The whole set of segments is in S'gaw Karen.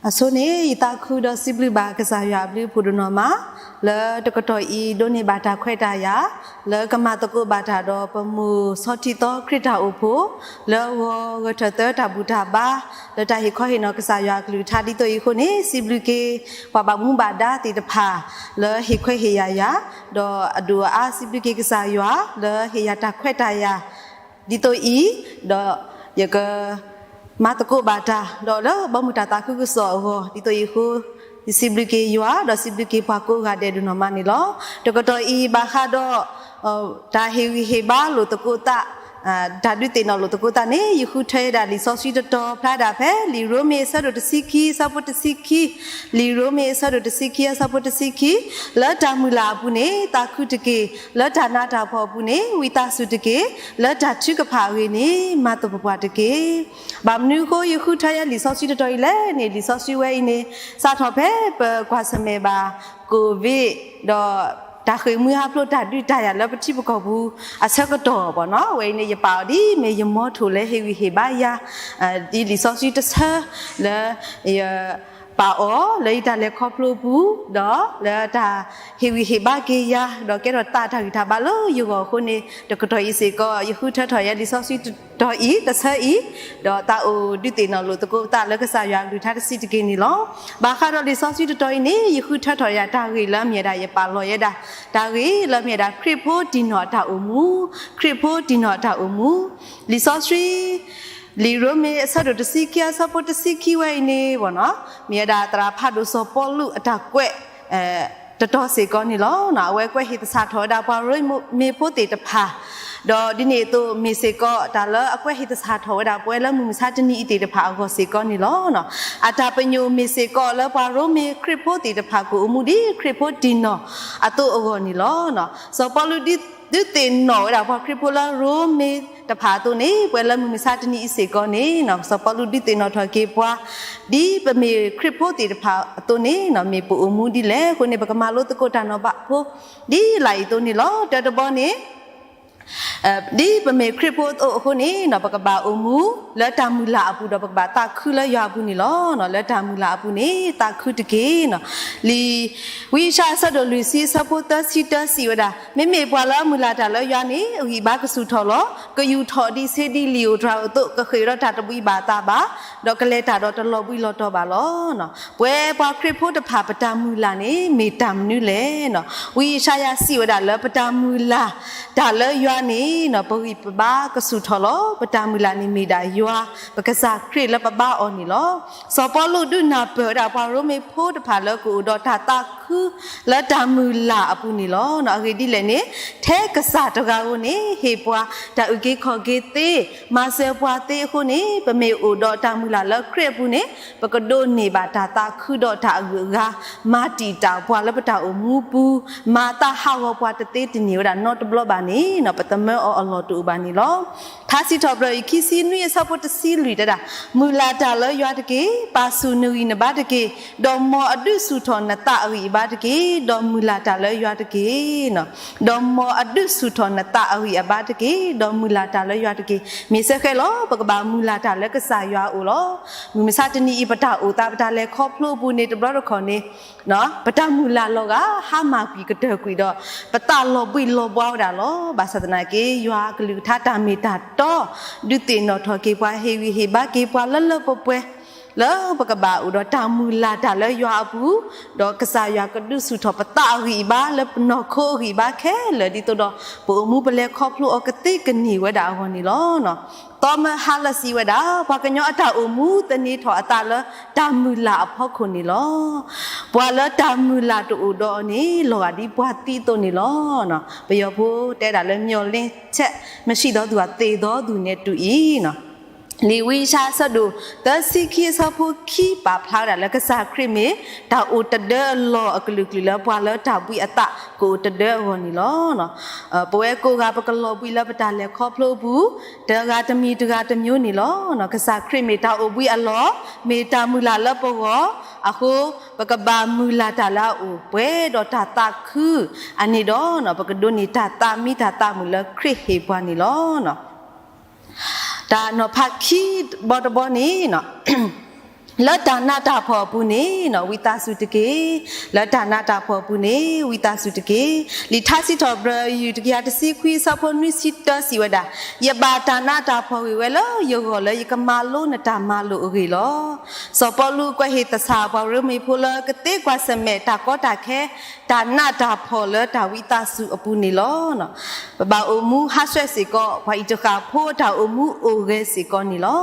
အဆိန့ၣ် ယသးခုဒီးစံးဘျုးဘၣ်ကစၢ်ယွၤအဘျုးအဖှိၣ်ဒိၣ်နီၢ်မး လၢတကတီၢ်အံၤဒိးန့ၢ်ဘၣ်တၢ်ခွဲးတၢ်ယာ် လၢကမၤသကိးဘၣ်တၢ်ဒီးပမိၢ်ဆီထံသီခရံာ်တၢ်အိၣ်ဖှိၣ် လၢအဂီၢ်ဂဲၤထၢၣ်သၢတၢ်ဘူၣ်တၢ်ဘါ လၢတၢ်ဟ့ၣ်ခီဟ့ၣ်နီၤကစၢ်ယွၤအကလုၢ်ကထါဒ်သိးအံၤအဃိန့ၣ် စံးဘျုးက့ၤ ပှၤဘၣ်မူဘၣ်ဒါသ့ၣ်တဖၣ် လၢဟ့ၣ်ခွဲးဟ့ၣ်ယာ်ယၤ ဒီးအဒိၣ်အအါစံးဘျုးက့ၤကစၢ်ယွၤ လၢဟ့ၣ်ယၤတၢ်ခွဲးတၢ်ယာ် ဒ်သိးအံၤ ဒီးယက မၤသကိးဘၣ်တၢ် ဒီးလၢဘီမုၢ်တၢ်သးခုကစီၣ်အဂီၢ် ဒ်သိးအံၤအဃိ ယစံးဘျုးက့ၤယွၤ ဒီးစံးဘျုးက့ၤပှၤကိးဂၤဒဲးဒိၣ်နီၢ်မးန့ၣ်လီၤ. တကတီၢ်အံၤဘၣ်ဃးဒီး တၢ်ဟ့ၣ်ဂံၢ်ဟ့ၣ်ဘါလိာ်သကိးသး တၢ်ဒုးသ့ၣ်နီၣ်လိာ်သကိးသးန့ၣ် ယဃုထၢဝဲဒၣ်လံာ်စီဆှံတတီၤဖျါဒၣ်ဖဲ လံာ်ရိမ့ၤအဆၢဒိၣ်တဆံခံ အဆၢဖိတဆံခံ, လံာ်ရိမ့ၤအဆၢဒိၣ်တဆံခံ အဆၢဖိတဆံခံ, လၢတၢ်မုၢ်လၢ်အပူၤန့ၣ် သးခုတက့ၢ်, လၢတၢ်နးတၢ်ဖှီၣ်အပူၤန့ၣ် ဝံသးစူၤတက့ၢ်, လၢတၢ်ထုကဖၣ်အဂ့ၢ်န့ၣ် မၤသပှၢ်ပှၢ်တက့ၢ်. ဘၣ်မနုၤအဃိ ယဃုထၢယဲလံာ်စီဆှံတတီၤအံၤလဲၣ်န့ၣ် လံာ်စီဆှံဝဲအံၤန့ၣ် စးထီၣ်ဖဲပကွၢ်ဆၢၣ်မဲာ်ဘၣ် ကိၣ်ဝ့း ဒီးတၢ်ဃ့ၢ်မှံဟးဖျိးတၢ်ဒုးတၢ်ယၤလၢပထံပကီၢ်ပူၤ အဆၢကတီၢ်ဘၣ်နီၤ ဝဲအံၤန့ၣ် ယပာ်အီၤဒ်မ့ၢ်ယမီထိၣ်လၢဟ့ၣ်ဂံၢ်ဟ့ၣ်ဘါယၤ ဒ်လံာ်စီဆှံတဆၢ လၢယ ပာ်အီၤလၢယတၢ်လဲၤခီဖျိအပူၤ ဒီးလၢတၢ်ဟ့ၣ်ဂံၢ်ဟ့ၣ်ဘါက့ၤယၤ ဒီးကဲထီၣ်သးတၢ်ဂံၢ်တၢ်ဘါလၢယဂီၢ်အဃိန့ၣ် တကတီၢ်အံၤစ့ၢ်ကီး ယဃုထၢထီၣ်ယဲလံာ်စီဆှံတတီၤအံၤ တဆၢအံၤ ဒီးသးအိၣ်ဒုးသ့ၣ်နီၣ်လိာ်သကိးသးလၢကစၢ်ယွၤအကလုၢ်ကထါတဆံးတက့ၢ်န့ၣ်လီၤ. ဘၣ်ဃးဒီးလံာ်စီဆှံတတီၤအံၤန့ၣ် ယဃုထၢထီၣ်ယၤတၢ်ဂ့ၢ်လၢအမ့ၢ်ဝဲဒၣ် ယပာ်လီၤယဲဒၣ် တၢ်ဂ့ၢ်လၢအမ့ၢ်ဝဲဒၣ် ခရံာ်ဖိတံၢ်နီၣ်အတၢ်အိၣ်မူ, ခရံာ်ဖိတံၢ်နီၣ်အတၢ်အိၣ်မူ လံာ်စီဆှံ လံာ်ရိမ့ၤအဆၢဒိၣ်တဆံခံ အဆၢဖိတဆံခံဝဲအံၤန့ၣ် မ့ၢ်ဝဲဒၣ်သရၣ်ဖးဒိၣ်စီၤပီလူးအတၢ်ကွဲး တတီၤစ့ၢ်ကီးန့ၣ်လီၤ. အဝဲကွဲးဟ့ၣ်သဆၣ်ထီၣ်ဝဲဒၣ်ပှၤရိမ့ၤဖိသ့ၣ်တဖၣ် ဒီးဒ်န့ၣ်အသိးမ့ၢ်စ့ၢ်ကီး တၢ်လၢအကွဲးဟ့ၣ်သဆၣ်ထီၣ်ဝဲဒၣ်ပဝဲလၢမုၢ်မဆါတနံၤအံၤသ့ၣ်တဖၣ်အဂီၢ်စ့ၢ်ကီးန့ၣ်လီၤ. အတၢ်ပညိၣ်မ့ၢ်စ့ၢ်ကီးလၢပှၤရိမ့ၤခရံာ်ဖိသ့ၣ်တဖၣ်ကအိၣ်မူဒ်ခရံာ်ဖိတံၢ်နီၣ်အသိးအဂီၢ်န့ၣ်လီၤ. စီၤပီလူးဒုးသ့ၣ်နီၣ်ဝဲဒၣ်ပှၤခရံာ်ဖိလၢရိမ့ၤတဖၣ်အသိးန့ၣ် ပဝဲလၢမုၢ်မဆါတနံၤအံၤစ့ၢ်ကီးန့ၣ် စီၤပီလူးဒုးသ့ၣ်နီၣ်ထီၣ်က့ၤပှၤ ဒ်ပမ့ၢ်ခရံာ်ဖိသ့ၣ်တဖၣ်အသိးန့ၣ် မ့ၢ်ပအိၣ်မူဒ်လဲၣ်အဃိန့ၣ် ပကမၤလိသကိးတၢ်နီၤဖးဖိ ဒ်လာ်အံၤအသိးန့ၣ်လီၤ. တၢတဘီန့ၣ် ဒ်ပမ့ၢ်ခရံာ်ဖိအသိးအဃိန့ၣ် ပကဘၣ်အိၣ်မူလၢတၢ်မုၢ်လၢ်အပူၤ ဒီးပကဘၣ်သးခုလၢယွၤအပူၤန့ၣ်လီၤ. လၢတၢ်မုၢ်လၢ်အပူၤန့ၣ် သးခုတက့ၢ်. လံာ်ဝံယၡါယၤအဆၢဒိၣ်လွံၢ်ဆံအဆၢဖိသၢဆံတၢစံးဝဲဒၣ်, မ့မ့ၢ်ပှၤလၢအမုၢ်လၢ်တၢ်လၢယွၤန့ၣ် အဂံၢ်အဘါကဆူၣ်ထီၣ်လီၤ. ကယူာ်ထီၣ်ဒံးဆ့ဒံးလံာ်ဧိၤတြၤဧိၤအသိး ကဃ့ၢ်ဒီးတၢ်တဘှံးဘၣ်အသးဘၣ်, ဒီးကလဲၤတၢ်ဒီးတလီၤဘှံးလီၤတီၤဘၣ်လီၤ. ပဝဲပှၤခရံာ်ဖိတဖၣ် ပတၢ်မုၢ်လၢ်န့ၣ် မ့ၢ်တၢ်မနုၤလဲၣ်. ဝံယၡါယၤစံးဝဲဒၣ်လၢ ပတၢ်မုၢ်လၢ်တၢ်လၢယွၤန့ၣ် ပဂံၢ်ပဘါကဆူၣ်ထီၣ်လီၤ. ပတၢ်မုၢ်လၢ်န့ၣ်မ့ၢ်ဒၣ်ယွၤ ပကစၢ်ခရံာ်လၢပဘါအီၤန့ၣ်လီၤ. စီၤပီလူးဒုးနၢ်ပၢၢ်ဝဲဒၣ်ပှၤရိမ့ၤဖိတဖၣ်လၢကအိၣ်ဒီးတၢ်သးခု လၢတၢ်မုၢ်လၢ်အပူၤန့ၣ်လီၤ. အဂ့ၢ်ဒ်လဲၣ်န့ၣ် ထဲကစၢ်တဂၤဧိၤန့ၣ် ဟ့ၣ်ပှၤတၢ်အုၣ်က့ၤခီၣ်က့ၤသ့, မၤစၢၤပှၤသ့အဃိန့ၣ် ပမ့ၢ်အိၣ်ဒီးတၢ်မုၢ်လၢ်လၢခရံာ်အပူၤန့ၣ် ပကဒိးန့ၢ်ဘၣ်တၢ်သးခုဒီးတၢ်အဂုၤအဂၤ, မၤတံာ်တာ်ပှၤလၢပတၢ်အိၣ်မူပူၤ, မၤသးဟးဂီၤပှၤတသ့တန့ၢ်ဝဲဒၣ်နီတဘျီဘၣ်န့ၣ် ပသမၢအီၤအလီၢ်တအိၣ်ဘၣ်န့ၣ်လီၤ. ထါစံးထီၣ်ပတြၢၤအံၤ ခံဆံနွံအဆၢဖိတဆံလွံၢ်တဲဒၣ်, မုၢ်လၢ်တၢ်လၢယွၤတက့ၢ်. ပာ်ဆူၣ်နဂံၢ်နဘါတက့ၢ်. ဒီးမ်အဒုးဆူၣ်ထီၣ်နသးအဂံၢ်အဘါတက့ၢ်. ဒီးမုၢ်လၢ်တၢ်လၢယွၤတက့ၢ်. ဒီးမ်အဒုးဆူၣ်ထီၣ်နသးအဂံၢ်အဘါတက့ၢ်. ဒီးမုၢ်လၢ်တၢ်လၢယွၤတက့ၢ်. မ့ၢ်စ့ၢ်ကီးလီၤ ပကဘၣ်မုၢ်လၢ်တၢ်လၢကစၢ်ယွၤအအိၣ်လီၤ. မုၢ်မဆါတနံၤအံၤ ပတၢ်အိၣ်သး ပတၢ်လဲၤခီဖျိအပူၤန့ၣ် တဘျီတခီၣ်န့ၣ် ပတၢ်မုၢ်လၢ်လီၤဂာ် ဟါမၢ်ကွံာ်ကတၢၢ်ကွံာ်ဒီး ပသးလီၤဘှံးလီၤဘှါဝဲဒၣ်လီၤ. ဘၣ်ဆၣ်သနာ်က့ ယွၤအကလုၢ်ကထါတၢ်မ့ၢ်တၢ်တီ ဒုးသ့ၣ်နီၣ်ထီၣ်က့ၤပှၤ ဟ့ၣ်ဂံၢ်ဟ့ၣ်ဘါက့ၤပှၤလၢလၢပှဲၤပှဲၤ လၢပကဘၣ်အိၣ်ဒီးတၢ်မုၢ်လၢ်တၢ်လၢယွၤအပူၤ, ဒီးကစၢ်ယွၤကဒုးဆူၣ်ထီၣ်ပသးအဂံၢ်အဘါ လၢပနီၢ်ခိအဂံၢ်အဘါခဲလၢာ် ဒ်သိးဒီး ပအိၣ်မူပလဲၤခီဖျိအီၤကသ့ကန့ၢ်ဝဲဒၣ်အဂီၢ်န့ၣ်လီၤ. သီမၢဟါလၢစံးဝဲဒၣ်, ပှၤကညီအတၢ်အိၣ်မူသန့ၤထီၣ်အသးလၢတၢ်မုၢ်လၢ်အဖီခိၣ်န့ၣ်လီၤ. ပှၤလၢတၢ်မုၢ်လၢ်တအိၣ်ဒီးအီၤန့ၣ် လီၤဂာ်ဒ်ပှၤသံအသိးန့ၣ်လီၤ. ပယီၤဖိတဲဒၣ်လၢ မျှော်လင့်ချက်မရှိသောသူ သေသောသူနဲ့တူ လံာ်ဝံယၡါယၤအဆၢဒိၣ်သၢဆံခံအဆၢဖိခံ ပာ်ဖျါဝဲဒၣ်လၢကစၢ်ခရံာ်မ့ၢ်တၢ်အိၣ်တဒၢအလီၢ်အကလုာ်ကလုာ်လၢပှၤလၢတၢ်ဘှံးအသးကအိၣ်တဒၢအဂီၢ်န့ၣ်လီၤ. ပဝဲကိးဂၤပကလီၤဘှံးလၢပတၢ်လဲၤခီဖျိအပူၤ, တဂၤတမံၤတဂၤတမျိုးန့ၣ်လီၤ. ကစၢ်ခရံာ်မ့ၢ်တၢ်အိၣ်ဘှံးအလီၢ်, မ့ၢ်တၢ်မုၢ်လၢ်လၢပဂီၢ်အဃိ, ပကဘၣ်မုၢ်လၢ်တၢ်လၢအအိၣ်ပှဲၤဒီးတၢ်သးခု, အန့ၣ်ဒီး ပကဒိးန့ၢ်တၢ်သးမံတၢ်သးမုာ်လၢခရံာ်ဟ့ၣ်ပှၤန့ၣ်လီၤ. တၢ်နီၤဖးခံဘီတဘီန့ၣ်, လၢတၢ်နးတၢ်ဖှီၣ်အပူၤန့ၣ် ဝံသးစူၤတက့ၢ်. လၢတၢ်နးတၢ်ဖှီၣ်အပူၤန့ၣ် ဝံသးစူၤတက့ၢ်. လံာ်ထါစံးထီၣ်ပတြၢၤ ယူၢ်တကယၤတဆံခွံ အဆၢဖိနွံဆံတၢစံးဝဲဒၣ်, ယဘၣ်တၢ်နးတၢ်ဖှီၣ်ဂ့ၤဝဲလၢယဂီၢ်လၢယကမၤလိနတၢ်မၤလိာ်အဂ့ၢ်လီၤ. စီၤပီလူးကွဲးဟ့ၣ်သဆၣ်ပှၤရိမ့ၤဖိလၢကသ့ကွၢ်ဆၢၣ်မဲာ်တၢ်ကီတၢ်ခဲ တၢ်နးတၢ်ဖှီၣ်လၢတၢ်ဝံသးစူၤအပူၤန့ၣ်လီၤ. ပဘၣ်အိၣ်မူဟးဆှဲးစ့ၢ်ကီး ပှၤအံးတဃၣ်ဖိအတၢ်အိၣ်မူအိၣ်ဂဲၤစ့ၢ်ကီးန့ၣ်လီၤ.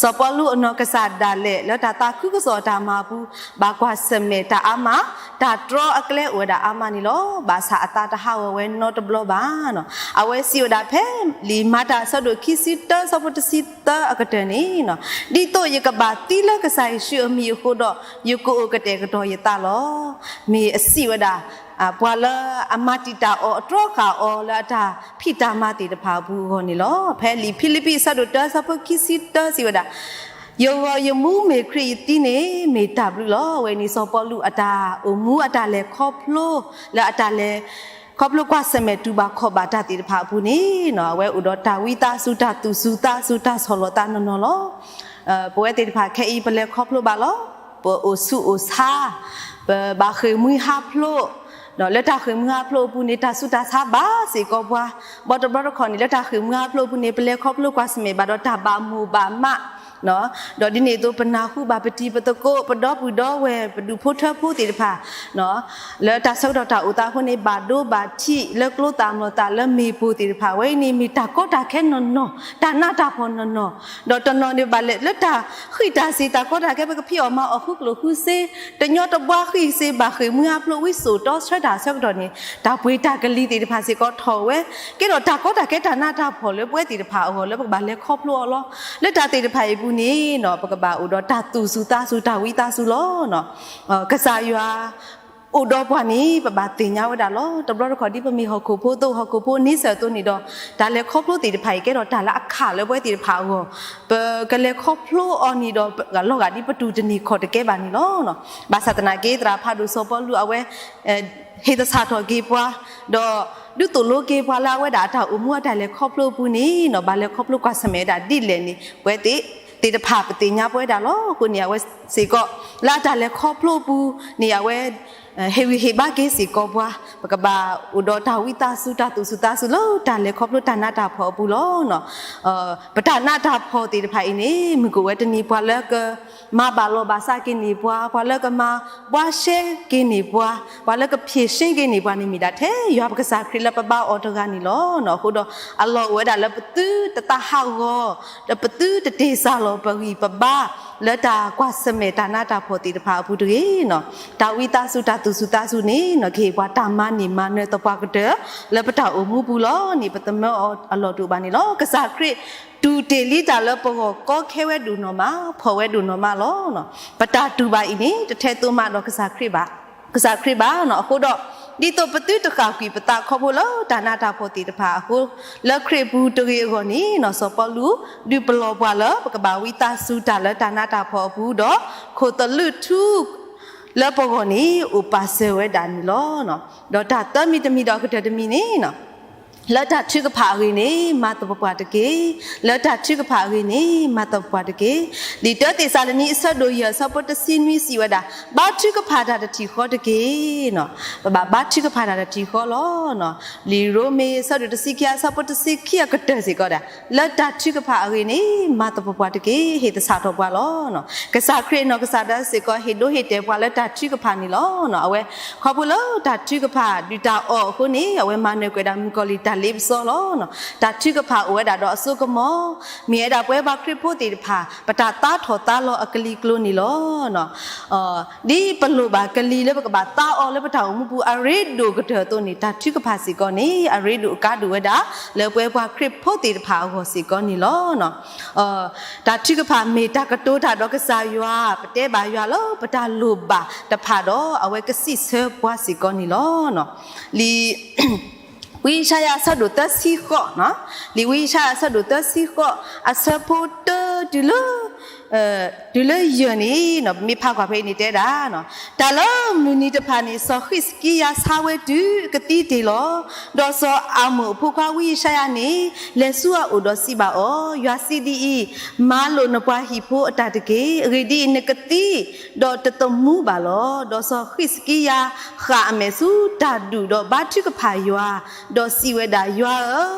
စီၤပီလူးအနီၢ်ကစၢ်ဒၣ်လဲာ် လၢတၢ်သးခုကစီၣ်အတၢ်မၤအပူၤ ဘၣ်ကွၢ်ဆၢၣ်မဲာ်တၢ်အါမး, တၢ်တြီအကျဲအိၣ်ဝဲဒၣ်အါမးန့ၣ်လီၤ. ဘၣ်ဆၣ်အသးတဟးဂီၤဝဲနီတဘျီဘၣ်. အဝဲစံးဝဲဒၣ်ဖဲလံာ်မၤတၢ်အဆၢဒိၣ်ခံဆံတၢ အဆၢဖိတဆံသၢအကတၢၢ်န့ၣ်, ဒ်သိးယကဘၣ်သံလၢကစၢ်ယ့ၣ်ၡူးအမံၤအဃိဒီး ယကအိၣ်ကတဲာ်ကတီၤယသးလီၤ. မ့ၢ်အစံးဝဲဒၣ် ပှၤလၢအမၤတံာ်တာ်အီၤ အတြီဃာ်အီၤလၢအတၢ်ဖံးတၢ်မၤသ့ၣ်တဖၣ်အပူၤအဂီၢ်န့ၣ်လီၤ. ဖဲလံာ်ဖံလံးပံးအဆၢဒိၣ်တၢ အဆၢဖိခံဆံတၢစံးဝဲဒၣ်, ယဂီၢ်ယမူမ့ၢ်ခရံာ်ယသံန့ၣ် မ့ၢ်တၢ်ဘျုးလီၤ. အဝဲန့ၣ်စီၤပီလူးအတၢ်အိၣ်မူအတၢ်လဲၤခီဖျိ လၢအတၢ်လဲၤခီဖျိကွၢ်ဆၢၣ်မဲာ်တူၢ်ဘၣ်ခီၣ်ဘၣ်တၢ်သ့ၣ်တဖၣ်အပူၤန့ၣ် အဝဲအိၣ်ဒီးတၢ်ဝံသးစူၤ တၢ်သူၣ်စူၤသးစူၤ တၢ်ဆီၣ်လီၤသးနီၢ်နီၢ်လီၤ. ပဝဲသ့ၣ်တဖၣ်ခဲအံၤ ပလဲၤခီဖျိဘၣ်လီၤ. ပအိၣ်ဆူၣ်အိၣ်ဆါ, ပဘၣ်ဃ့ၢ်မှံဟးဖျိး, ဒီးလၢတၢ်ဃ့ၢ်မှံဟးဖျိးအပူၤန့ၣ် တၢ်ဆူးတၢ်ဆါဘၣ်စ့ၢ်ကီးပှၤ, ဘၣ်တဘျီတခီၣ်န့ၣ် လၢတၢ်ဃ့ၢ်မှံဟးဖျိးအပူၤန့ၣ် ပလဲၤခီဖျိကွၢ်ဆၢၣ်မဲာ်ဘၣ်ဒီးတၢ်ဘၣ်မိၢ်ဘၣ်မး, ဒီးဒ်န့ၣ်အသိး ပနၢ်ဟူဘၣ်ပတံၤပသကိး ပဒီပုၢ်ဒီဝဲၢ် ပဒူၣ်ဖိထၢဖိသ့ၣ်တဖၣ် လၢတၢ်ဆၢကတီၢ်တၢ်အိၣ်သးအဃိန့ၣ် ဘၣ်ဒိဘၣ်ထံးလၢကျိသၣ်မီၢ်သၣ်လၢမ့ၢ်ပိၢ်သ့ၣ်တဖၣ် အဝဲအံၤန့ၣ် မ့ၢ်တၢ်ကီတၢ်ခဲနီၢ်နီၢ်, တၢ်နးတၢ်ဖှီၣ်နီၢ်နီၢ်, ဒီးတနီၤန့ၣ်ဘၣ်လဲၣ် လၢတၢ်ဃံးတၢ်စ့ၤ တၢ်ကီတၢ်ခဲ ပကဖံးအီၣ်မၤအီၣ်ဃုကျိၣ်ဃုစ့, တညီတဘှါဃံးစ့ ဘၣ်ဃ့ၢ်မှံဟးဖျိး ဝံစိာ်တီဆၢတၢ်ဆၢကတီၢ်န့ၣ် တၢ်ပှ့ၤတၢ်ကလံၤသ့ၣ်တဖၣ်စ့ၢ်ကီးထီၣ်ဝဲ, ကဲဒီးတၢ်ကီတၢ်ခဲ တၢ်နးတၢ်ဖှီၣ်လၢပဝဲသ့ၣ်တဖၣ်အဂီၢ်လၢပကဘၣ်လဲၤခီဖျိအီၤလီၤ. လၢတၢ်သ့ၣ်တဖၣ်အံၤအပူၤန့ၣ် ပကဘၣ်အိၣ်ဒီးတၢ်သူၣ်စူၤသးစူၤ တၢ်ဝံသးစူၤလီၤ. ကစၢ်ယွၤ အိၣ်ဒီးပှၤန့ၣ် ပဘၣ်သ့ၣ်ညါဝဲဒၣ်လီၤ. တဘျီတခီၣ်ဒ်ပမ့ၢ်ဟီၣ်ခိၣ်ဖိအသိး ဟီၣ်ခိၣ်ဖိန့ဆၢၣ်အသိးန့ၣ်ဒီး တၢ်လဲၤခီဖျိသ့ၣ်တဖၣ်အံၤ ကဲထီၣ်တၢ်လၢအခးလၢပဝဲသ့ၣ်တဖၣ်အဂီၢ်, ပကလဲၤခီဖျိအီၤန့ၣ်ဒီး လီၤဂာ်ဒ်ပတူၢ်တန့ၢ်ခီၣ်တကဲဘၣ်န့ၣ်လီၤ. ဘၣ်ဆၣ်သနာ်က့ သရၣ်ဖးဒိၣ်စီၤပီလူးအဝဲ ဟ့ၣ်သဆၣ်ထီၣ်က့ၤပှၤ, ဒီးဒုးသိၣ်လိက့ၤပှၤလၢအဝဲဒၣ်အတၢ်အိၣ်မူအတၢ်လဲၤခီဖျိအပူၤန့ၣ် ဘၣ်လဲၤခီဖျိကွၢ်ဆၢၣ်မဲာ်ဝဲဒၣ်ဒ်လဲၣ်န့ၣ် ပဝဲသ့ၣ်တဖၣ်ပသ့ၣ်ညါပဝဲဒၣ်လီၤ. အဃိန့ၣ် အဝဲစ့ၢ်ကီး လၢအတၢ်လဲၤခီဖျိအပူၤန့ၣ် အဝဲ ဟ့ၣ်ဂံၢ်ဟ့ၣ်ဘါက့ၤစ့ၢ်ကီးပှၤ, ပကဘၣ်အိၣ်ဒီးတၢ်ဝံသးစူၤ တၢ်သူၣ်စူၤသးစူၤလၢတၢ်လဲၤခီဖျိ တၢ်နးတၢ်ဖှီၣ်အပူၤလီၤ. ပတၢ်နးတၢ်ဖှီၣ်သ့ၣ်တဖၣ်အံၤန့ၣ် မုၢ်ကအိၣ်ဝဲတနံၤ ပှၤလၢကမၤဘၣ်လီၤဘၣ်စးက့ၤန့ၢ်ပှၤ, ပှၤလၢကမၤဘှါရှဲက့ၤန့ၢ်ပှၤ, ပှၤလၢကဖြေရှင်းက့ၤန့ၢ်ပှၤန့ၣ် မ့ၢ်ဒၣ်ထဲယွၤပကစၢ်ခရံာ်လၢပဘါအီၤတဂၤန့ၣ်လီၤ. အဃိဒီး အလီၢ်အိၣ်ဝဲဒၣ်လၢပသုတသးဟးဂီၤ, ဒီးပသုတတ့ၢ်စၢ်လီၤပဂံၢ်ပဘါ လၢတၢ်ကွၢ်ဆၢၣ်မဲာ်တၢ်နးတၢ်ဖှီၣ်သ့ၣ်တဖၣ်အပူၤတဂ့ၤ. တၢ်ဝံသးစူၤ တၢ်သူၣ်စူၤသးစူၤန့ၣ် ကဟ့ၣ်ပှၤတၢ်မၤန့ၢ်မၤနၢၤသပှၢ်ကတၢၢ် လၢပတၢ်အိၣ်မူပူၤလီၤန့ၣ် ပသမၢအီၤအလီၢ်တအိၣ်ဘၣ်န့ၣ်လီၤ. ကစၢ်ခရံာ်တူၢ်တ့ၢ်လံတၢ်လၢပဂီၢ် ကီခဲဝဲဒိၣ်နီၢ်မး, ဖှီၣ်ဝဲဒိၣ်နီၢ်မးလီၤ. ပတၢ်တူၢ်ဘၣ်အံၤန့ၣ် တထဲသိးမးဒီးကစၢ်ခရံာ်ဘၣ်, ကစၢ်ခရံာ်ဘၣ်. အဃိဒီး ဒ်သိးပသုတဃၣ်ကွံာ်ပသးခီဖျိလၢတၢ်နးတၢ်ဖှီၣ်သ့ၣ်တဖၣ်အဃိ, လၢခရံာ်ပူၤတဂ့ၤအဂီၢ်န့ၣ် စီၤပီလူးဒုးပလီၢ်ပှၤလၢ ပကဘၣ်ဝံသးစူၤတၢ်လၢတၢ်နးတၢ်ဖှီၣ်အပူၤဒီး ခိၣ်သလုးထူ လၢပဂီၢ်န့ၣ် အိၣ်ပာ်စၢၤဝဲဒၣ်န့ၣ်လီၤ. ဒီးတၢ်သၢမံၤတမံၤဒီးအကတၢၢ်တမံၤန့ၣ် လၢတၢ်ထုကဖၣ်အဂ့ၢ်န့ၣ် မၤသပှၢ်ပှၢ်တက့ၢ်. လၢတၢ်ထုကဖၣ်အဂ့ၢ်န့ၣ် မၤသပှၢ်ပှၢ်တက့ၢ်. လံာ်တၢသ့းစၤလနံ အဆၢဒိၣ်ယဲၢ် အဆၢဖိတဆံနွံစံးဝဲဒၣ်, ဘါထုကဖၣ်တၢ်တထံၣ်ဃီတက့ၢ်. ပဘၣ်ဘါထုကဖၣ်တၢ်တထံၣ်ဃီလီၤ. လံာ်ရိမ့ၤ အဆၢဒိၣ်တဆံခံ အဆၢဖိတဆံခံအကတၢၢ်စ့ၢ်ကီးဒၣ်, လၢတၢ်ထုကဖၣ်အဂ့ၢ်န့ၣ် မၤသပှၢ်ပှၢ်တက့ၢ်. ဟ့ၣ်သဆၣ်ထီၣ်ပှၤလီၤ. ကစၢ်ခရံာ်အနီၢ်ကစၢ်ဒၣ်စ့ၢ်ကီး ဟ့ၣ်ဒိဟ့ၣ်တဲာ်ပှၤလၢတၢ်ထုကဖၣ်န့ၣ်လီၤ. အဝဲ ခီဖျိလၢတၢ်ထုကဖၣ် ဒုၣ်တၢ်အီၣ်အဃိန့ၣ် အဝဲမၤနၢၤကွံာ်ဝဲဒၣ်မုၣ်ကီၤလံၢ်တၢ်လ့ပစီလီၤ. တၢ်ထုကဖၣ်အိၣ်ဝဲဒၣ်ဒီးအစိကမီၤ, မ့ၢ်ဝဲဒၣ်ပဝဲပှၤခရံာ်ဖိသ့ၣ်တဖၣ် ပတၢ်သါထီၣ်သါလီၤအကလံၤကျိၤန့ၣ်လီၤ. ဒ်ပလိၣ်ဘၣ်ကလံၤလၢပကဘၣ်သါအီၤလၢပတၢ်အိၣ်မူပူၤ အရ့ဒိၣ်ကတၢၢ်အသိးန့ၣ် တၢ်ထုကဖၣ်စ့ၢ်ကီးန့ၣ် အရ့ဒိၣ်အကါဒိၣ်ဝဲဒၣ် လၢပဝဲပှၤခရံာ်ဖိသ့ၣ်တဖၣ်အဂီၢ်စ့ၢ်ကီးန့ၣ်လီၤ. တၢ်ထုကဖၣ်မ့ၢ်တၢ်ကတိၤတၢ်ဒီးကစၢ်ယွၤ, ပတဲဘၣ်ယွၤလၢပတၢ်လိၣ်ဘၣ်တဖၣ်ဒီး အဝဲကစံးဆၢပှၤစ့ၢ်ကီးန့ၣ်လီၤ. လံာ် ဝံယၡါယၤအဆၢဒိၣ်သၢဆံဃိး, လံာ်ဝံယၡါယၤအဆၢဒိၣ်သၢဆံဃိး အဆၢဖိတၢတုၤလၢ တုၤလၢယဲၢ်န့ၣ် ပမ့ၢ်ဖးကွၢ်ဖဲအံၤန့ၣ်တဲဒၣ်, တၢ်လၢမုၢ်နံၤတဖၣ်န့ၣ် စီၤဃံးစကံယၤဆါဝဲတုၤကသံတ့ၢ်လီၤ. ဒီးစီၤအၤမိၣ်အဖိခွါဝံယၡါယၤန့ၣ် လဲၤဆူအအိၣ်ဒီးစံးဘၣ်အီၤ, ယွၤစံးဒ်အံၤ, မၤလိာ်နပှၤဟံၣ်ဖိအတၢ်တက့ၢ်. အဂ့ၢ်ဒ်အံၤ, နကသံ ဒီးတသမူဘၣ်လီၤ. ဒီးစီၤဃံးစကံယၤဃၣ်အမဲာ်ဆူတၢ်ဒူၣ်ဒီးဘါထုကဖၣ်ယွၤ, ဒီးစံးဝဲဒၣ်, ယွၤ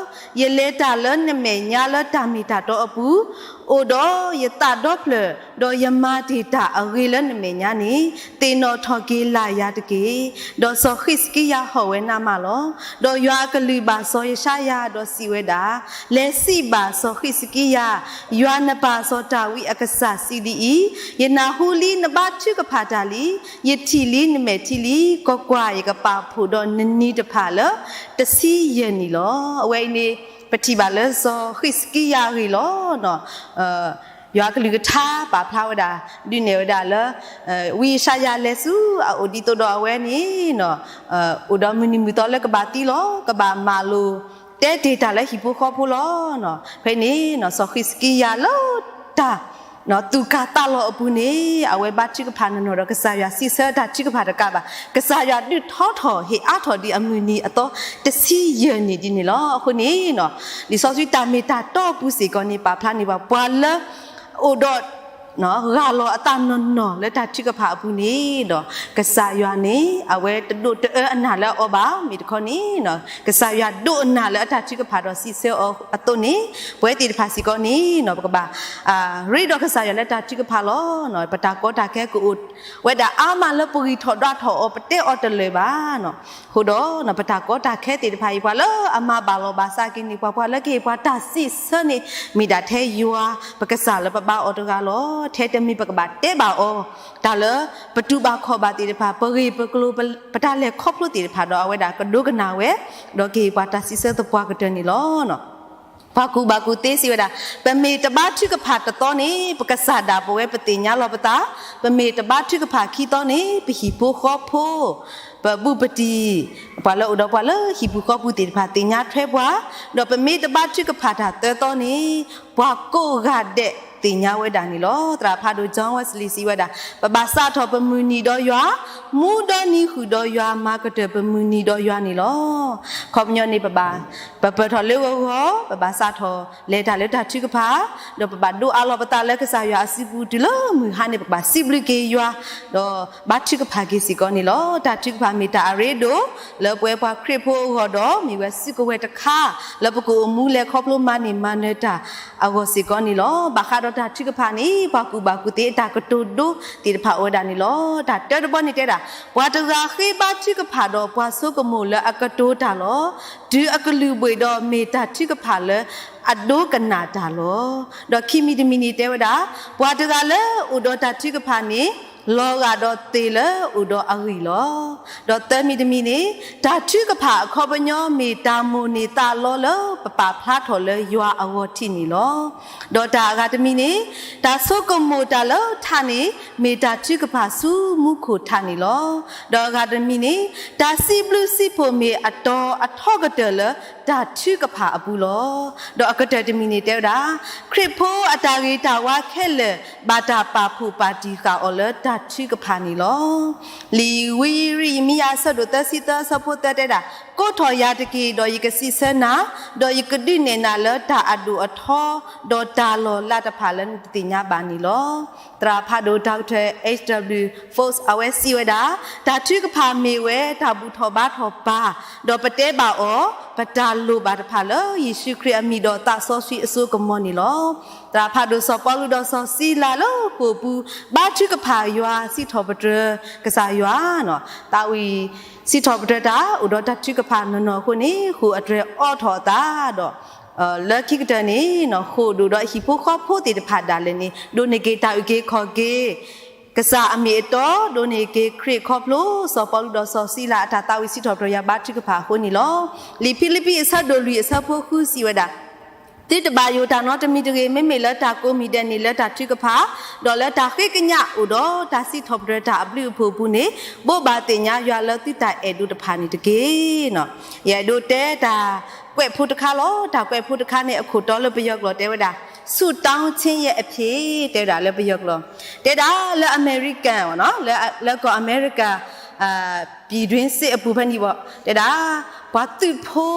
ဧၢ, ယလဲၤတၢ်လၢနမဲာ်ညါလၢတၢ်မ့ၢ်တၢ်တီအပူၤ, အိၣ်ဒီးယသးဒီဖျၢၣ်, ဒီးယမၤတ့ၢ်တၢ်အဂ့ၤလၢနမဲာ်ညါန့ၣ်, သ့ၣ်နီၣ်ထီၣ်က့ၤလၢ်ယၤတက့ၢ်. ဒီးစီၤဃံးစကံယၤဟီၣ်ဝဲနးမးလီၤ. ဒီးယွၤအကလုၢ်ဘၣ်စီၤယၡါယၤ, ဒီးစံးဝဲဒၣ်, လဲၤစံးဘၣ်စီၤဃံးစကံယၤ, ယွၤနပၢ်စီၤဒၤဝံးအကစၢ်စံးဒ်အံၤ, ယနၢ်ဟူလံနဘါထုကဖၣ်တၢ်လံ, ယထံၣ်လံနမဲာ်ထံလံ, ကွၢ်ကွၢ်, ယကပာ်ဖှိၣ်ဒီးနနံၤတဖၣ်လၢတဆံယဲၢ်နံၣ်လီၤ. အဝဲအံၤန့ၣ် ပထံၣ်ဘၣ်လၢစီၤဃံးစကံယၤအဂ့ၢ်လီၤ. ယွၤအကလုၢ်ကထါပာ်ဖျါဝဲဒၣ်, ဒုးနဲၣ်ဝဲဒၣ်လၢ ဝံယၡါယၤလဲၤဆူအအိၣ်ဒ်သိးဒီးအဝဲန့ၣ် အိၣ်ဒီးမုၢ်နံၤမုၢ်သီလၢကဘၣ်သံလီၤ. ကဘၣ်မၤလိ တဲတ့ၢ်တၢ်လၢဟံၣ်ဖိဃီဖိလီၤ. ဖဲန့ၣ် စီၤဃံးစကံယၤလၢတၢ် သူၣ်ကၢ်သးလီၤအပူၤန့ၣ် အဝဲဘါထုကဖၣ်နီၢ်နီၢ်ဒီးကစၢ်ယွၤစံးဆၢတၢ်ထုကဖၣ်တကးဘၣ်. ကစၢ်ယွၤဒုးထီထီၣ်ဟ့ၣ်အါထီၣ်ဒံးအမုၢ်နံၤအသီတဆံယဲၢ်နံၣ်ဒ်န့ၣ်လီၤ. အဃိန့ၣ် လံာ်စီဆှံတၢ်မ့ၢ်တၢ်တီအပူၤစ့ၢ်ကီးန့ၣ် ပာ်ဖျါန့ၢ်ပှၤ ပှၤလၢ အိၣ်ဒီး ဂၢ်လီၤအသးနီၢ်နီၢ်လၢတၢ်ထုကဖၣ်အပူၤန့ၣ်ဒီး ကစၢ်ယွၤန့ၣ် အဝဲတဒိးတအၢအနၢ်လၢအအီၤဘၣ်. မ့ၢ်တခီန့ၣ် ကစၢ်ယွၤဒိးအနၢ်လၢအတၢ်ထုကဖၣ်ဒီးစံးဆၢအီၤအသိးန့ၣ် ပဝဲသ့ၣ်တဖၣ်စ့ၢ်ကီးန့ၣ် ပကဘၣ် ရ့ဒီးကစၢ်ယွၤလၢတၢ်ထုကဖၣ်လီၤ. ပတၢ်ကီတၢ်ခဲကအိၣ်ဝဲဒၣ်အါမးလၢပဂံၢ်ထီၣ်ဒွးထီၣ်အီၤ ပတဲအီၤတလၢာ်ဘၣ်. အဃိဒီး ပတၢ်ကီတၢ်ခဲသ့ၣ်တဖၣ်အံၤ ပှၤလၢအမၤဘၣ်လီၤဘၣ်စးက့ၤန့ၣ် ပှၤ ပှၤလၢကဟ့ၣ်ပှၤတၢ်စံးဆၢန့ၣ် မ့ၢ်ဒၣ်ထဲယွၤ ပကစၢ်လၢပဘါအီၤတဂၤလီၤ. ထဲတမံၤပကဘၣ်တဲဘၣ်အီၤ တၢ်လၢပတူၢ်ဘၣ်ခီၣ်ဘၣ်သ့ၣ်တဖၣ် ပဂ့ၢ်ပကျိၤ ပတၢ်လဲၤခီဖျိသ့ၣ်တဖၣ်ဒီး အဝဲဒၣ်ကဒိကနၣ်ဝဲ ဒီးကဟ့ၣ်ပှၤတၢ်စံးဆၢသပှၢ်ကတၢၢ်န့ၣ်လီၤ. ပှၤကူၣ်ဘၣ်ကူၣ်သ့စံးဝဲဒၣ်, ပမ့ၢ်တဘါထုကဖၣ်တသီန့ၣ် ပကစၢ်ဒၣ်ပဝဲပသ့ၣ်ညါလီၤပသး, ပမ့ၢ်တဘါထုကဖၣ်ခံသီန့ၣ် ပဟံၣ်ဖိဃီဖိ ပဘူးပတံၢ် ပှၤလၢအိၣ်ဒီးပှၤလၢဟံၣ်ပူၤဃီပူၤသ့ၣ်တဖၣ်သ့ၣ်ညါထွဲပှၤ, ဒီးပမ့ၢ်တဘါထုကဖၣ်တၢ်သၢသီန့ၣ် ပှၤကိးဂၤဒဲးသ့ၣ်ညါဝဲဒၣ်န့ၣ်လီၤ. သရၣ်ဖးဒိၣ် John Wesley စံးဝဲဒၣ်, ပဘၣ်စးထီၣ်ပမုၢ်နံၤဒီးယွၤ, မူဒီနံၤဃုာ်ဒီးယွၤ, မၤကတၢၢ်ပမုၢ်နံၤဒီးယွၤန့ၣ်လီၤ. ခီပညီန့ၣ် ပဘၣ် ပပၢၢ်ထီၣ်လၢဂီၤဂီၤ, ပဘၣ်စးထီၣ်လဲၤတၢ်လၢတၢ်ထုကဖၣ်, ဒီးပဘၣ်ဒိးအးလီၤပသးလၢကစၢ်ယွၤအစုပူၤ တုၤလၢမုၢ်ဟါန့ၣ် ပကဘၣ်စံးဘျုးက့ၤယွၤ, ဒီးဘါထုကဖၣ်က့ၤစ့ၢ်ကီးန့ၣ်လီၤ. တၢ်ထုကဖၣ်မ့ၢ်တၢ်အရ့ဒိၣ် လၢပဝဲပှၤခရံာ်ဖိအဂီၢ်ဒီး မ့ၢ်ဝဲစုကဝဲၤတခါ လၢပကအိၣ်မူလဲၤခီဖျိမၤန့ၢ်မၤနၢၤတၢ်အဂီၢ်စ့ၢ်ကီးန့ၣ်လီၤ. ဘၣ်ဃးဒီးတၢ်ထုကဖၣ်န့ၣ် ပှၤကူၣ်ဘၣ်ကူၣ်သ့အတၢ်ကတိၤဒိသ့ၣ်တဖၣ်အိၣ်ဝဲဒၣ်န့ၣ်လီၤ. တၢ်တၢတဘီန့ၣ်တဲဒၣ်, ပှၤတဂၤဃ့ဘါထုကဖၣ်ဒီးပှၤဆိကမိၣ်လၢအကတိၤတၢ်လီၤ. တုၤအကလုၢ်ဘှ့ၣ်ဒီးမ့ၢ်တၢ်ထုကဖၣ်လၢအဒိကနၣ်တၢ်လီၤ. ဒီးခံမံၤတမံၤန့ၣ်တဲဝဲဒၣ်, ပှၤတဂၤလၢအိၣ်ဒီးတၢ်ထုကဖၣ်န့ၣ် လီၤဂာ်ဒီးသ့ၣ်လၢအိၣ်ဒီးအဂံၢ်လီၤ. ဒီးသၢမံၤတမံၤန့ၣ်, တၢ်ထုကဖၣ်အခီပညီမ့ၢ်တၢ်မိၣ်န့ၢ်သးလီလၢပပာ်ဖျါထီၣ်လၢယွၤအဂီၢ်ထံးန့ၣ်လီၤ. ဒီးတၢ်အဂၤတမံၤန့ၣ်, တၢ်ဆိကမိၣ်တၢ်လၢထးန့ၣ် မ့ၢ်တၢ်ထုကဖၣ်ဆူမူခိၣ်ထးန့ၣ်လီၤ. ဒီးအဂၤတမံၤန့ၣ်, တၢ်စံးဘျုးစံးဖှိၣ်မ့ၢ်အတီအထီကတၢၢ်လၢတၢ်ထုကဖၣ်အပူၤလီၤ. ဒီးအကတၢၢ်တမံၤန့ၣ်တဲဝဲဒၣ်, ခရံာ်ဖိအတၢ်ဂ့ၤတၢ်ဝါခဲလၢာ် ဘၣ်တၢ်ပာ်ဖှိၣ်ပာ်တံၢ်ဃာ်အီၤလၢတၢ်ထုကဖၣ်န့ၣ်လီၤ. လံာ်ဝံယံးရမံယၤအဆၢဒိၣ်သၢဆံသၢအဆၢဖိသၢတဲဒၣ်, ကိးထီၣ်ယၤတက့ၢ်, ဒီးယကစံးဆၢနၤ, ဒီးယကဒုးနဲၣ်နၤလၢတၢ်အဒိၣ်အထီ, ဒီးတၢ်လီၢ်လၢ်တဖၣ်လၢနတသ့ၣ်ညါဘၣ်န့ၣ်လီၤ. သရၣ်ဖးဒိၣ် Doctor H W Fox အဝဲစံးဝဲဒၣ်, တၢ်ထုကဖၣ်မ့ၢ်ဝဲတၢ်ဘူၣ်ထီၣ်ဘါထီၣ်ပၢ်, ဒီးပတဲဘၣ်အီၤ ပတၢ်လိၣ်ဘၣ်တဖၣ်လၢယ့ၣ်ၡူးခရံာ်အမံၤဒီးသးစီဆှံအစိကမီၤန့ၣ်လီၤ. သရၣ်ဖးဒိၣ်စီၤပီလူးဒီးစီၤစံလၤလၢဃိာ်ပူၤ ဘါထုကဖၣ်ယွၤစံးထီၣ်ပတြၢၤကစၢ်ယွၤ, သးဝံၣ်စံးထီၣ်ပတြၢၤတၢ် အိၣ်ဒီးတၢ်ထုကဖၣ်နီၢ်နီၢ်အဃိန့ၣ် ဃိာ်အတြဲၤအိးထီၣ်အသးဒီး လၢခံကတၢၢ်န့ၣ် ဃိာ်ဒိၣ်ဒီးဟံၣ်ဖိဃီဖိသ့ၣ်တဖၣ်ဒၣ်လဲာ်န့ၣ် ဒိးန့ၢ်က့ၤတၢ်အုၣ်က့ၤခီၣ်က့ၤ ကစၢ်အမ့ၢ်အတီ, ဒိးန့ၢ်က့ၤခရံာ်ခီဖျိ စီၤပီလူးဒီးစီၤစံလၤအတၢ်သးဝံၣ်စံးထီၣ်ပတြၢၤယွၤဘါထုကဖၣ်အဃိန့ၣ်လီၤ. လံာ်ဖံလံးပံးအဆၢဒိၣ်လွံၢ်အဆၢဖိဃုစံးဝဲဒၣ်, သုတဘၣ်ယိၣ်တၢ်နီတမံၤတဂ့ၤ, မ့မ့ၢ်လၢတၢ်ကိးမံၤဒဲးန့ၣ် လၢတၢ်ထုကဖၣ်, ဒီးလၢတၢ်ဃ့ကညးအိၣ်ဒီးတၢ်စံးထီၣ်ပတြၢၤတၢ်အဘျုးအဖှိၣ်အပူၤန့ၣ် ဘိးဘၣ်သ့ၣ်ညါယွၤလၢသုတၢ်အဲၣ်ဒိးတဖၣ်န့ၣ်တက့ၢ်. ယအဲၣ်ဒိးတဲတၢ်ကွဲးဖိတခါလီၤ. တၢ်ကွဲးဖိတခါန့ၣ် အခိၣ်တီလၢပယီၤကျိာ်တဲဝဲဒၣ် ဆုတောင်းခြင်းရဲ့အဖြေ တဲဝဲဒၣ်လၢပယီၤကျိာ်, တဲဒၣ်လၢအမဲရကၤ, လၢကီၢ်အမဲရကၤ ပြည်တွင်းစစ် အပူၤဖဲန့ၣ်ဘၣ်, တဲဒၣ် ပှၤသုးဖိ,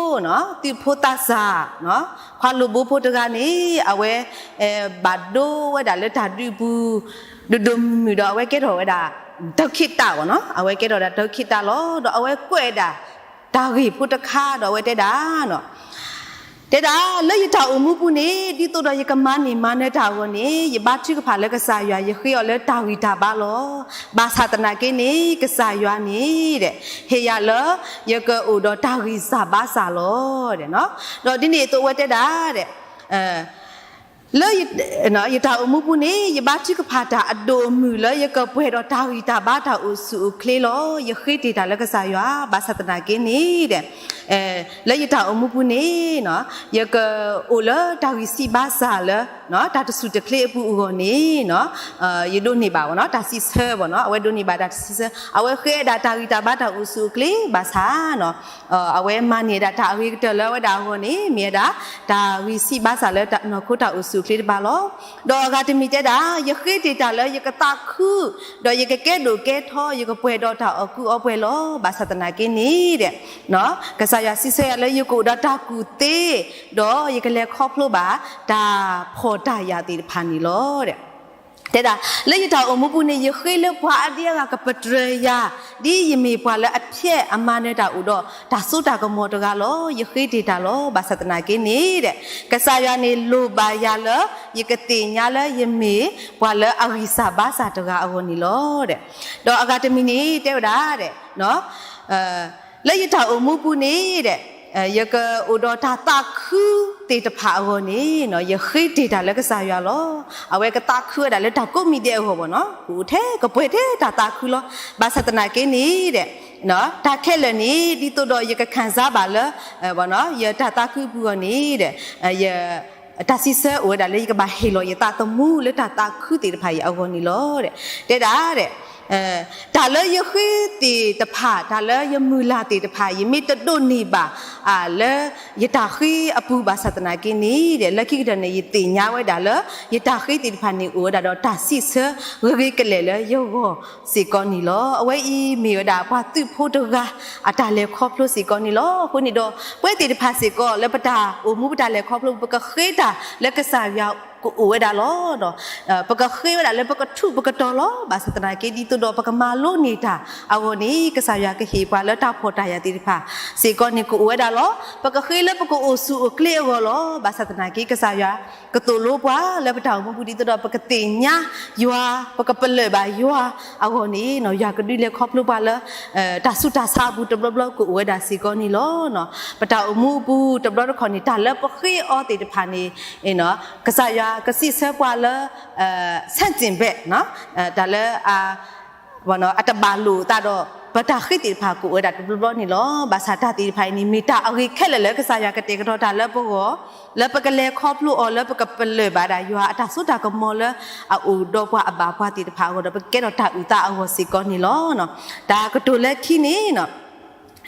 သုးဖိသးစၢ်, ခွါလိာ်ဘိဖိတဂၤန့ၣ် အဝဲ ဘၣ်ဒိဝဲဒၣ်လၢတၢ်ဒုးအပူၤ ဒိၣ်ဒိၣ်မုၢ်မုၢ်ဒီး အဝဲကဲထီၣ်ဝဲဒၣ် ဒုက္ခိတ ဘၣ်နီၤ, အဝဲကဲထီၣ်ဝဲဒၣ် ဒုက္ခိတ လီၤ. ဒီးအဝဲကွဲးဒၣ် တၢ်ဂ့ၢ်ဖိတခါဒီး အဝဲတဲဒၣ် တဲဒၣ်လၢယတၢ်အိၣ်မူပူၤန့ၣ် ဒ်သိးဒီးယကမၤန့ၢ်မၤနၢၤတၢ်အဂီၢ်န့ၣ် ယဘါထုကဖၣ်လၢကစၢ်ယွၤ ယဃ့အီၤလၢတၢ်ဂံၢ်တၢ်ဘါလီၤ. ဘၣ်ဆၣ်သနာ်က့န့ၣ် ကစၢ်ယွၤန့ၣ် ဟ့ၣ်ယၤလၢ ယကအိၣ်ဒီးတၢ်ဂံၢ်စၢ်ဘါစၢ်လီၤ. ဒီးဒ်န့ၣ်အသိးအဝဲတဲဒၣ် လၢ ယတၢ်အိၣ်မူပူၤန့ၣ် ယဘါထုကဖၣ်တၢ်အဒိၣ်အမုၢ်လၢယကပှဲၤဒီးတၢ်ဂံၢ်တၢ်ဘါတၢ်အိၣ်ဆူၣ်အိၣ်ချ့လီၤ. ယဃ့တ့ၢ်တၢ်လၢကစၢ်ယွၤ ဘၣ်ဆၣ်သနာ်က့န့ၣ် လၢယတၢ်အိၣ်မူပူၤန့ၣ် ယကအိၣ်လၢတၢ်ဂံၢ်စၢ်ဘါစၢ်လၢ တၢ်တဆူၣ်တချ့အပူၤအဂီၢ်န့ၣ် ယဒိးန့ၢ်ဘၣ်ဝဲနီၤ တၢ်စံးဆၢဘၣ်နီၤ အဝဲဒိးန့ၢ်ဘၣ်တၢ်စံးဆၢ အဝဲဃ့ဝဲဒၣ်တၢ်ဂံၢ်တၢ်ဘါတၢ်အိၣ်ဆူၣ်အိၣ်ချ့ဘၣ်ဆၣ် အဝဲမၤန့ၢ်ဒၣ်တၢ်အဂ့ၤကတၢၢ်လၢအဝဲဒၣ်အဂီၢ်န့ၣ် မ့ၢ်ဝဲဒၣ် တၢ်ဂံၢ်စၢ်ဘါစၢ်လၢနီၢ်ခိတၢ်အိၣ်ဆူၣ်အိၣ်ချ့တဖၣ်လီၤ. ဒီးအဂၤတမံၤတဲဒၣ် ယဃ့တ့ၢ်တၢ်လၢယကသးခု ဒီးယကကဲဒိၣ်ကဲထီ ယကပှဲၤဒီးတၢ်အီၣ်ကူအီပှဲၤလီၤ. ဘၣ်ဆၣ်သနာ်က့န့ၣ် ကစၢ်ယွၤစံးဆၢယၤလၢယကအိၣ်ဒီးတၢ်ကူၣ်သ့ ဒီးယကလဲၤခီဖျိဘၣ် တၢ်ဖှီၣ်တၢ်ယာ်သ့ၣ်တဖၣ်န့ၣ်လီၤ. တဲဒၣ် လၢယတၢ်အိၣ်မူပူၤန့ၣ် ယဃ့လၢပှၤအါဒံအါဂၤကပတြၢၤယၤ ဒ်ယမ့ၢ်ပှၤလၢအဖျဲးအမၤနၢၤတၢ်အိၣ်ဒီး တၢ်စိတၢ်ကမီၤတဂၤလီၤ. ယဃ့တ့ၢ်တၢ်လီၤ. ဘၣ်ဆၣ်သနာ်က့န့ၣ် ကစၢ်ယွၤန့ၣ်လိၣ်ဘၣ်ယၤလၢ ယကသ့ၣ်ညါလၢယမ့ၢ်ပှၤလၢအဂံၢ်စၢ်ဘါစၢ်တဂၤအဂီၢ်န့ၣ်လီၤ. ဒီးအဂၤတမံၤန့ၣ် တဲဝဲဒၣ် လၢယတၢ်အိၣ်မူပူၤန့ၣ် ယကအိၣ်ဒီးတၢ်သးခုသ့ၣ်တဖၣ်အဂီၢ်န့ၣ် ယဃ့တ့ၢ်တၢ်လၢကစၢ်ယွၤလီၤ. အဝဲကသးခုဝဲဒၣ်လၢတၢ်ကိးမံၤဒဲးအဂီၢ်ဘၣ်နီၤ ကအိၣ်ထဲကပှဲၤထဲတၢ်သးခုလီၤ. ဘၣ်ဆၣ်သနာ်က့န့ၣ် တၢ်ခဲလၢာ်န့ၣ် ဒ်သိးဒီးယကခၣ်စၢ်ဘၣ်လၢ ယတၢ်သးခုအပူၤအဂီၢ်န့ၣ် တၢ်စံးဆၢအိၣ်ဝဲဒၣ်လၢယကဘၣ်ဟ့ၣ်လီၤယသးသမူလၢတၢ်သးခုသ့ၣ်တဖၣ်အံၤအဂီၢ်န့ၣ်လီၤ. တဲဒၣ် တၢ်လၢယဃ့သ့ၣ်တဖၣ် တၢ်လၢယမုၢ်လၢ်သ့ၣ်တဖၣ် ယမ့ၢ်တဒိးန့ၢ်ဘၣ် လၢယတၢ်ဃ့အပူၤဘၣ်ဆၣ်သနာ်က့န့ၣ် လၢခံကတၢၢ်န့ၣ် ယသ့ၣ်ညါဝဲဒၣ်လၢ ယတၢ်ဃ့သ့ၣ်တဖၣ်န့ၣ် အိၣ်ဝဲဒၣ်ဒီးတၢ်စံးဆၢဂ့ၤဂ့ၤကလဲာ်လၢယဂီၢ်စ့ၢ်ကီးန့ၣ်လီၤ. အဝဲအံၤမ့ၢ်ဝဲဒၣ်ပှၤသုးဖိတဂၤ အတၢ်လဲၤခီဖျိစ့ၢ်ကီးန့ၣ်လီၤ. အဃိန့ၣ်ဒီး ပဝဲသ့ၣ်တဖၣ်စ့ၢ်ကီး လၢပတၢ်အိၣ်မူပတၢ်လဲၤခီဖျိ ပကဃ့တၢ်လၢကစၢ်ယွၤကအိၣ်ဝဲဒၣ်လီၤ. ပကဃ့ဝဲဒၣ်လၢပကထူးပကတီၤလီၤ. ဘၣ်ဆၣ်သနာ်က့ ဒ်သိးဒီးပကမၤလိန့ၢ်တၢ်အဂီၢ်န့ၣ် ကစၢ်ယွၤကဟ့ၣ်ပှၤလၢတၢ်ဖှီၣ်တၢ်ယာ်သ့ၣ်တဖၣ်စ့ၢ်ကီးန့ၣ် ကအိၣ်ဝဲဒၣ်လီၤ. ပကဃ့လၢပကအိၣ်ဆူၣ်အိၣ်ချ့အဂီၢ်လီၤ. ဘၣ်ဆၣ်သနာ်က့ ကစၢ်ယွၤကသိၣ်လိပှၤလၢပတၢ်အိၣ်မူပူၤ ဒ်သိးဒီးပကသ့ၣ်ညါယွၤ ပကပလၢၢ်ဘၣ်ယွၤအဂီၢ်န့ၣ် ယွၤကဒုးလဲၤခီဖျိပှၤလၢ တၢ်ဆူးတၢ်ဆါအပူၤတဘျီဘျီကအိၣ်ဝဲဒၣ်စ့ၢ်ကီးန့ၣ်လီၤ. ပတၢ်အိၣ်မူအပူၤတဘျီတခီၣ်န့ၣ် တၢ်လၢပဃ့အီၤသ့ၣ်တဖၣ်န့ၣ် ကစၢ်ယွၤကစံးဆၢပှၤလၢ ဆန့်ကျင်ဘက် တၢ်လၢ အတဘၣ်လိာ်အသးဒီး ပတၢ်ဃ့သ့ၣ်တဖၣ်ကအိၣ်ဝဲဒၣ်တဘျီဘျီန့ၣ်လီၤ. ဘၣ်ဆၣ်တၢ်သ့ၣ်တဖၣ်အံၤန့ၣ် မ့ၢ်တၢ်အဂ့ၤခဲလၢာ်လၢကစၢ်ယွၤကတဲာ်ကတီၤတၢ်လၢပဂီၢ် လၢပကလဲၤခီဖျိအီၤ လၢပကပလၢၢ်ဘၣ်ဒၣ်ယွၤအတၢ်စိတၢ်ကမီၤလၢအအိၣ်ဒီးပှၤအဘၣ်ပှၤသ့ၣ်တဖၣ်အဂီၢ်ဒီး ပကကဲထီၣ်တၢ်အုၣ်သးအဂီၢ်စ့ၢ်ကီးန့ၣ်လီၤ. တၢ်ကတိၤလၢခံန့ၣ်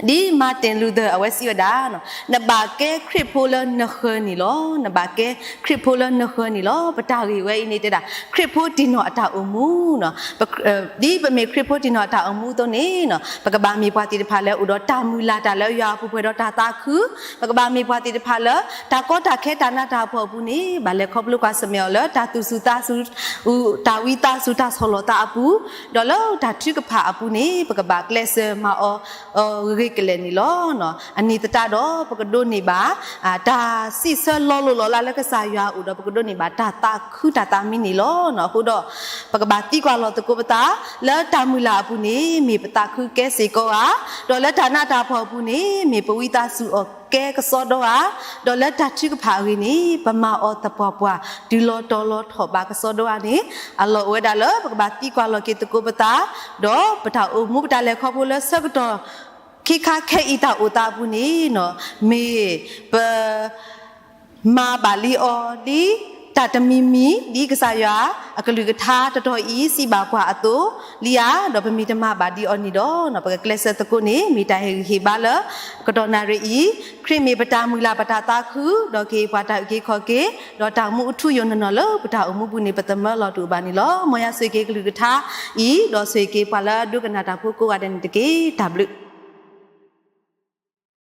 ဒ် Martin Luther အဝဲစံးဝဲဒၣ် နဘၣ်ကဲခရံာ်ဖိလၢနဃၢၤန့ၣ်လီၤ. နဘၣ်ကဲခရံာ်ဖိလၢနဃၢၤန့ၣ်လီၤ. ပတၢ်ဂ့ၢ်ဝဲအံၤန့ၣ်တဲဒၣ် ခရံာ်ဖိတံၢ်နီၢ်အတၢ်အိၣ်မူ ဒ်ပမ့ၢ်ခရံာ်ဖိတံၢ်နီၢ်အတၢ်အိၣ်မူအသိးန့ၣ် ပကဘၣ်မ့ၢ်ပှၤသ့ၣ်တဖၣ်လၢအိၣ်ဒီးတၢ်မုၢ်လၢ်တၢ်လၢယွၤအပူၤပှဲၤဒီးတၢ်သးခု ပကဘၣ်မ့ၢ်ပှၤသ့ၣ်တဖၣ်လၢ တၢ်ကီတၢ်ခဲတၢ်နးတၢ်ဖှီၣ်အပူၤန့ၣ် ဘၣ်လဲၤခီဖျိကွၢ်ဆၢၣ်မဲာ်အီၤလၢတၢ်သူၣ်စူၤသးစူၤ တၢ်ဝံသးစူၤတၢ်ဆီၣ်လီၤသးအပူၤ ဒီးလၢတၢ်ထုကဖၣ်အပူၤန့ၣ် ပကဘၣ်ကျဲးစၢးမၤအီၤ ဂ့ၤဂ့ၤကလဲာ်န့ၣ်လီၤ. အန့ၣ်သတးဒီး ပကဒိးန့ၢ်ဘၣ် တၢ်စံးဆၢလီၤလိၢ်လီၤလးလၢကစၢ်ယွၤအအိၣ်ဒီး ပကဒိးန့ၢ်ဘၣ်တၢ်သးခုတၢ်သးမံန့ၣ်လီၤ. အဃိဒီး ပကဘၣ်သံကွၢ်လီၤသကိးပသး လၢတၢ်မုၢ်လၢ်အပူၤန့ၣ် မ့ၢ်ပသးခုကဲစ့ၢ်ကီးဧါ, ဒီးလၢတၢ်နးတၢ်ဖှီၣ်အပူၤန့ၣ် မ့ၢ်ပဝံသးစူၤအီၤကဲကစီဒီဧါ, ဒီးလၢတၢ်ထုကဖၣ်အဂ့ၢ်န့ၣ် ပမၤအီၤသပှၢ်ပှၢ် တုၤလီၤတီၤလီၤထီၣ်ဘးကစီဒီဧါန့ၣ် အလီၢ်အိၣ်ဝဲဒၣ်လၢ ပကဘၣ်သံကွၢ်လီၤက့ၤသကိးပသး, ဒီးပတၢ်အိၣ်မူပတၢ်လဲၤခီဖျိလၢဆၢကတီၢ် ခ့ခါခဲအံၤတၢ်အိၣ်သးအပူၤန့ၣ် မ့ၢ်ပ မၤဘၣ်လံအီၤဒ် တၢ်တမံၤမံၤ ဒ်ကစၢ်ယွၤအကလုၢ်ကထါတတီၤအံၤ စံးဘၣ်ပှၤအသိးလံဧါ, ဒီးပမ့ၢ်တမၤဘၣ်ဒ်အီၤန့ၣ်ဒီး ပကကျဲးစၢးသကိးန့ၣ် မ့ၢ်တၢ်ဟ့ၣ်ဂံၢ်ဟ့ၣ်ဘါလၢ ကတီၢ်နၣ်ရံၣ်အံၤ, ခရံာ်မ့ၢ်ပတၢ်မုၢ်လၢ်ပတၢ်သးခု, ဒီးကဟ့ၣ်ပှၤတၢ်အုၣ်က့ၤခီၣ်က့ၤ, ဒီးတၢ်အိၣ်မူအထူအယိာ်နီၢ်နီၢ်လၢပတၢ်အိၣ်မူပူၤန့ၣ် ပသမၢလီၤတအိၣ်ဘၣ်န့ၣ်လီၤ. မ်ယွၤဆိၣ်ဂ့ၤက့ၤကလုၢ်ကထါအံၤ, ဒီးဆိၣ်ဂ့ၤက့ၤပှၤလၢဒိကနၣ်တၢ်ဖိကိးဂၤဒဲးန့ၣ်တက့ၢ်. တၢ်ဘျုး